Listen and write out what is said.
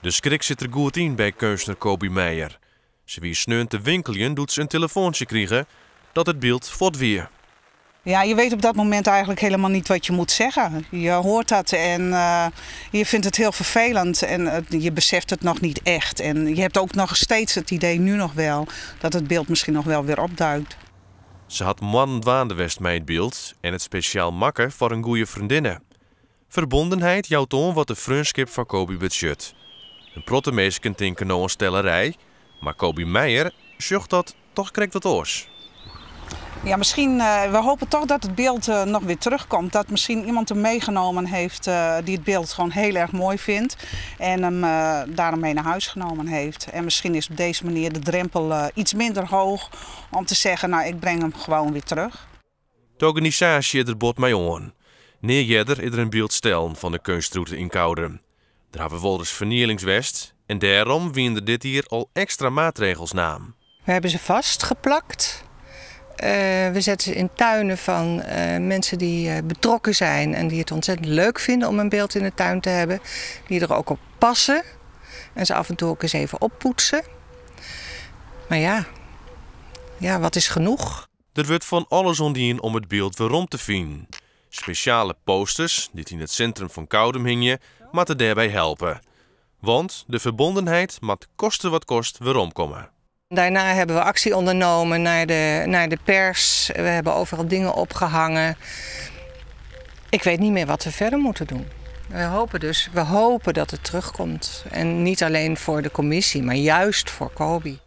De skrik sit der goed yn by keunstner Coby Meijer. Se wie sneon te winkeljen doe't se in telefoantsje krige dat it byld fuort wie. Ja, je weet op dat moment eigenlijk helemaal niet wat je moet zeggen. Je hoort dat en je vindt het heel vervelend en je beseft het nog niet echt. En je hebt ook nog steeds het idee, nu nog wel, dat het beeld misschien nog wel weer opduikt. Se hat moannen dwaande west mei it byld en it spesjaal makke foar in goede freondinne. Ferbûnenheid jout oan wat de freonskip foar Coby betsjut. In protte minsken tinke no oan stellerij, mar Coby Meijer sjocht dat dochs krekt wat oars. Ja, misschien, we hopen toch dat het beeld nog weer terugkomt. Dat misschien iemand hem meegenomen heeft die het beeld gewoon heel erg mooi vindt. En hem daarom mee naar huis genomen heeft. En misschien is op deze manier de drempel iets minder hoog om te zeggen, nou, ik breng hem gewoon weer terug. De organisaasje is der bot mei oan. Nea earder is der in byld stellen fan de keunstrûte yn Koudum. Der hawwe wolris fernielings west en dêrom wiene der dit jier al ekstra maatregels naam. We hebben ze vastgeplakt. We zetten ze in tuinen van mensen die betrokken zijn en die het ontzettend leuk vinden om een beeld in de tuin te hebben. Die er ook op passen en ze af en toe ook eens even oppoetsen. Maar ja, wat is genoeg? Der wurdt fan alles oan dien om it byld werom te finen. Spesjale posters dy't yn it sintrum fan Koudum hingje, moatte dêrby helpe. Want de ferbûnenheid moat koste wat kost weromkomme. Daarna hebben we actie ondernomen naar de pers. We hebben overal dingen opgehangen. Ik weet niet meer wat we verder moeten doen. We hopen dus, we hopen dat het terugkomt. En niet alleen voor de commissie, maar juist voor Coby.